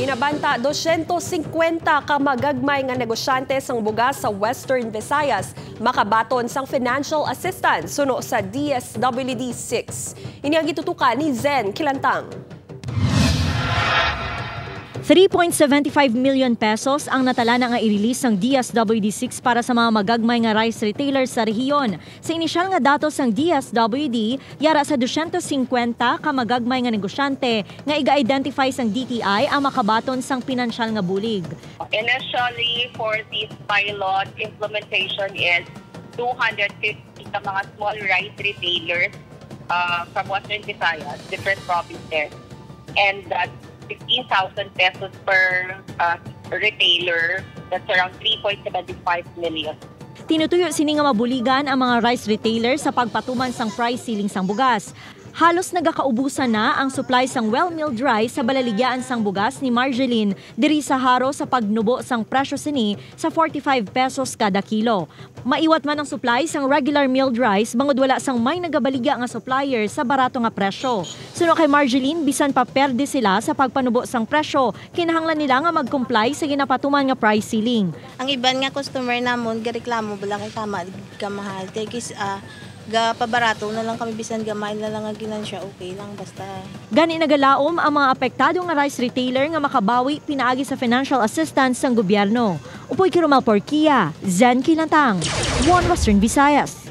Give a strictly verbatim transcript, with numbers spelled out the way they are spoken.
Inabanta dosyentos singkwenta ka magagmay nga negosyante sang bugas sa Western Visayas makabaton sang financial assistance suno sa D S W D six. Ini ang gitutukan ni Zen Kilantang. Three point seven five million pesos ang natalana nga i-release sang D S W D six para sa mga magagmay nga rice retailers sa rehiyon. Sa inisyal nga datos sang D S W D, yara sa dosyentos singkwenta ka magagmay nga negosyante nga iga-identify sang D T I ang makabaton sang pinansyal nga bulig. Initially, for this pilot, implementation is two hundred fifty ka mga small rice retailers uh, from Western Visayas, different provinces, and that's fifteen thousand pesos per uh, retailer. That's around three point seven five million. Tinutuyo sini nga mabuligan ang mga rice retailers sa pagpatuman sang price ceiling sang bugas. Halos nagakaubusan na ang supply sang well-milled rice sa balaligyaan sang bugas ni Marjeline diri sa Jaro sa pagnubo sang presyo sini sa forty-five pesos kada kilo. Maiwat man ang supply sang regular milled rice bangod wala sang may nagabaligya nga supplier sa barato nga presyo. Suno kay Marjeline, bisan pa perde sila sa pagpanubo sang presyo, kinahanglan nila nga mag-comply sa ginapatuman nga price ceiling. Ang iban nga customer namon gareklamo bala kay tama gid ka mahal. Kay kis ah, gapabarato na lang kami bisan gamay na lang nga ginansya, okay lang basta. Gani nagalaom ang mga apektado nga rice retailer nga makabawi pinaagi sa financial assistance sang gobyerno. Upoy kay Romel Porquia, Zen Kilantang, One Western Visayas.